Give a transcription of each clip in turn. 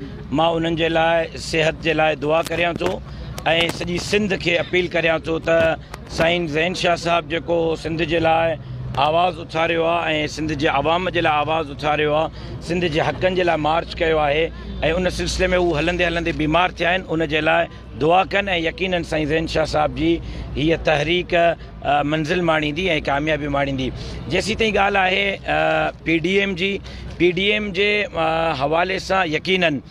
مان انهن جي لاء صحت جي لاء دعا ڪريان ٿو ۽ سڄي سنڌ کي اپيل ڪريان ٿو ته سائين زين شاهه صاحب جيڪو سنڌ جي لاء آواز اٿاريو آهي ۽ سنڌ جي عوام جي لاء آواز اٿاريو آهي، سنڌ جي حقن جي لاء مارچ ڪيو آهي ۽ ان سلسلي ۾ هو هلندي هلندي بيمار ٿيا آهن، ان جي لاء دعا ڪن ۽ يقينن سائين زين شاهه صاحب جي هيء تحريڪ منزل ماڻيندي ۽ ڪاميابي ماڻيندي. جيسيتائين ڳالهه آهي پي ڊي ايم جي، پي ڊي ايم جي حوالي سان يقينن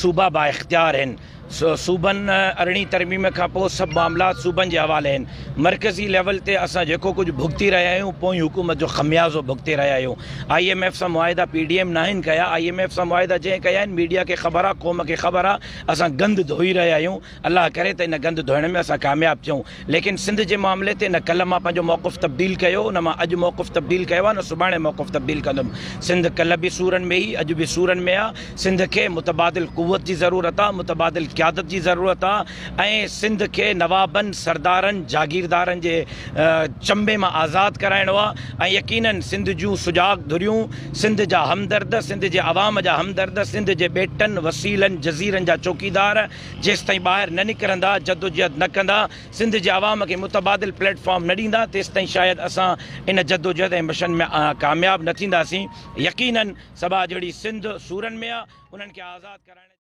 صوبا بااختيار آهن، صوبن ارڙهين ترميم کان پوء سڀ معاملات صوبن جي حوالي آهن، مرڪزي ليول تي اسان جيڪو ڪجهه ڀڳتي رهيا آهيون پوئين حڪومت جو خميازو ڀڳتي رهيا آهيون. I M F سان معاهدا پي ڊي ايم ناهن ڪيا، I M F سان معاهدا جنهن ڪيا آهن ميڊيا کي خبر آهي، قوم کي خبر آهي، اسان گند ڌوئي رهيا آهيون، الله ڪري ته ان گند ڌوئڻ ۾ اسان ڪامياب ٿيون، ليڪن سنڌ جي معاملي تي نه ڪلهه مان پنهنجو موقف تبديل ڪيو نه مان اڄ موقف تبديل ڪيو آهي نه سڀاڻي موقف تبديل ڪندم، سنڌ ڪلهه به سورن ۾ هئي اڄ به سورن ۾ آهي، سنڌ کي متبادل قوت جي ضرورت آهي، متبادل قيادت جي ضرورت آهي ۽ سنڌ کي نوابن، سردارن، جاگيردارن جي چنبي مان آزاد ڪرائڻو آهي ۽ يقينن سنڌ جون سجاڳ ڌريون، سنڌ جا همدرد، سنڌ جي عوام جا همدرد، سنڌ جي ٻيٽن، وسيلن، جزيرن جا چوڪيدار جيستائين ٻاهر نه نڪرندا، جدوجهد نه ڪندا، سنڌ جي عوام کي متبادل پليٽ فارم نه ڏيندا، تيستائين شايد اسان ان جدوجهد ۽ مشن ۾ ڪامياب نه ٿينداسين. يقينن سڀا جهڙي سنڌ سورن ۾ آ، انهن کي آزاد ڪرائڻ.